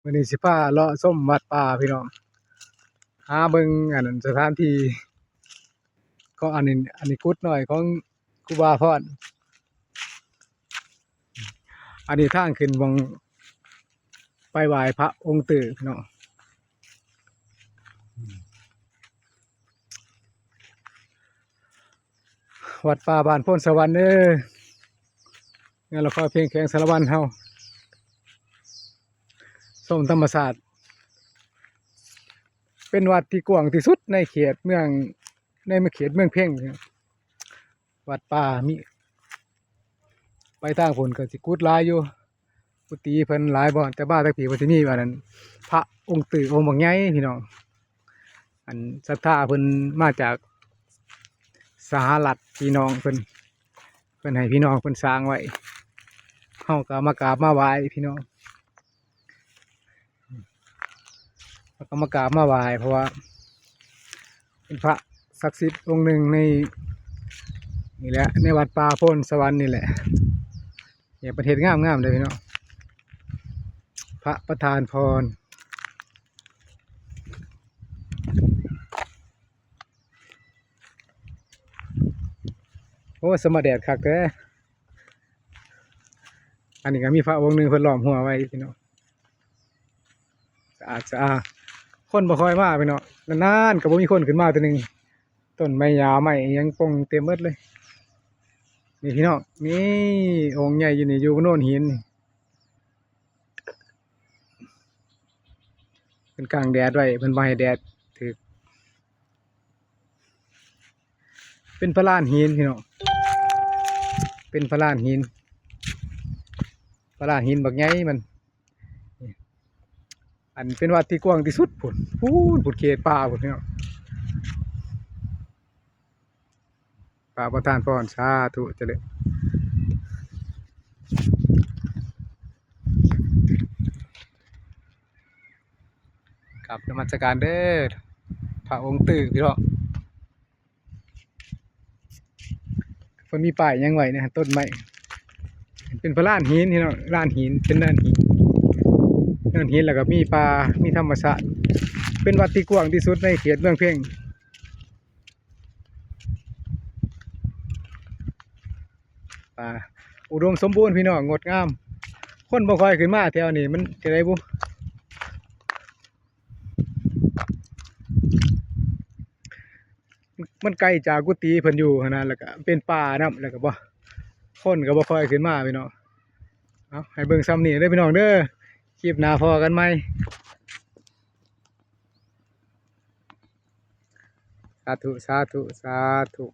ມື້ນີ້ຊິພາເລາະຊົມວັດປ່າພີ່ນ້ອງ ຫາເບິ່ງອັນນັ້ນ ສະຖານທີ່ ເກາະອັນນີ້ ອັນນີ້ກຸດນ້ອຍຂອງຄູບາພອນ. ອັນນີ້ທາງຂຶ້ນໝ່ອງໄປໄຫວ້ພະອົງຕື້ພີ່ນ້ອງ. ວັດປ່າບ້ານໂພນສະຫວັນເດີ ເມືອງລະຄອຍເພັງ ແຂວງສາລະວັນເຮົາ ຊົມທຳມະຊາດ. ເປັນວັດທີ່ກວ້າງທີ່ສຸດໃນເຂດເມືອງ ໃນເຂດເມືອງເພັງ. ວັດປ່າມີ ໄປທາງພຸ້ນກໍຊິກຸດຫຼາຍຢູ່ ກຸຕິເພິ່ນຫຼາຍບໍ່ ແຕ່ມາທາງພີ້ເພິ່ນຊິມີອັນນັ້ນ ພະອົງຕື້ອົງບັກໃຫຍ່ພີ່ນ້ອງ. ອັນສັດທາເພິ່ນມາຈາກສະຫະລັດ ພີ່ນ້ອງເພິ່ນ ເພິ່ນໃຫ້ພີ່ນ້ອງເພິ່ນສ້າງໄວ້ ເຮົາກໍມາກາບມາໄຫວ້ພີ່ນ້ອງ. ເຮົາກໍມາກາບມາໄຫວ້ ເພາະວ່າເປັນພະສັກສິດອົງໜຶ່ງໃນນີ້ແຫຼະ ໃນວັດປ່າໂພນສະຫວັນນີ້ແຫຼະ. ເພິ່ນເຮັດງາມໆເດີພີ່ນ້ອງ ພະປະທານພອນ. ໂອ້ ສະມາແດດຄັກແທ້. ອັນນີ້ກໍມີພະອົງໜຶ່ງເພິ່ນລ້ອມຮົ້ວໄວ້ພີ່ນ້ອງ ສະອາດສະອ້າ ຄົນບໍ່ຄ່ອຍມາພີ່ນ້ອງ ນານໆກໍບໍ່ມີຄົນຂຶ້ນມາເທື່ອໜຶ່ງ. ຕົ້ນໄມ້ຫຍ້າໄມ້ຫຍັງປົ່ງເຕັມໝົດເລີຍ ນີ້ພີ່ນ້ອງ ນີ້ອົງໃຫຍ່ຢູ່ນີ້ ຢູ່ໂນນຫີນ ເພິ່ນກາງແດດໄວ້ ເພິ່ນບໍ່ໃຫ້ແດດຖືກ. ເປັນພະລານຫີນພີ່ນ້ອງ ເປັນພະລານຫີນ ພະລານຫີນບັກໃຫຍ່ມັນ. ອັນເປັນວັດທີ່ກວ້າງທີ່ສຸດພຸ້ນ ພຸ້ນ ພຸ້ນເຂດປ່າພຸ້ນພີ່ນ້ອງ. ພະປະທານພອນ ສາທຸ ຈະເລີນ ກາບນະມັດສະການເດີ ພະອົງຕື້ພີ່ນ້ອງ. ເພິ່ນມີປ້າຍຫຍັງໄວ້ນະ ຕົ້ນໄມ້ ເປັນພະລານຫີນພີ່ນ້ອງ ລານຫີນ ເປັນເນີນຫີນ ເນີນຫີນ ແລ້ວກໍມີປ່າ ມີທຳມະຊາດ ເປັນວັດທີ່ກວ້າງທີ່ສຸດໃນເຂດເມືອງເພັງ. ປ່າອຸດົມສົມບູນພີ່ນ້ອງ ງົດງາມ ຄົນບໍ່ຄ່ອຍຂຶ້ນມາແຖວນີ້ ມັນຈັ່ງໃດບຸ ມັນໄກຈາກກຸຕິເພິ່ນຢູ່ຫັ້ນນະ ແລ້ວກະເປັນປ່ານຳ ແລ້ວກະບໍ່ ຄົນກໍບໍ່ຄ່ອຍຂຶ້ນມາພີ່ນ້ອງ. ເອົາ ໃຫ້ເບິ່ງສ່ຳນີ້ເດີພີ່ນ້ອງເດີ ຄລິບໜ້າພໍ້ກັນໃໝ່. ສາທຸ ສາທຸ ສາທຸ.